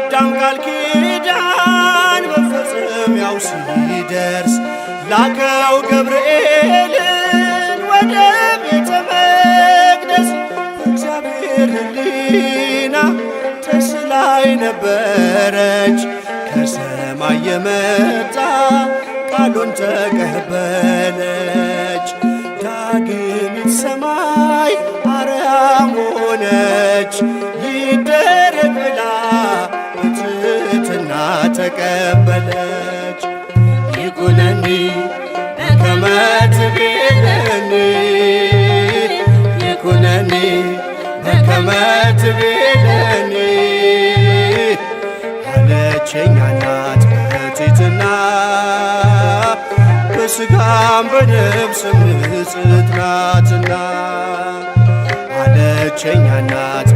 የአዳም ቃል ኪዳን መፈጸሚያው ሲደርስ ላከው ገብርኤልን ወደ ቤተ መቅደስ። እግዚአብሔር ሕሊና ተስላይ ነበረች፣ ከሰማይ የመጣ ቃሉን ተቀበለች። ዳግሚት ሰማይ አርያም ሆነች፣ ይደረግ ብላ በትሕትና ተቀበለች። ይኩነኒ በከመ ትቤለኒ፣ ይኩነኒ በከመ ትቤለኒ አለችኝ እናት በትሕትና፣ በሥጋም በነፍስም ንጽሕት ናትና። አለችኝ እናት።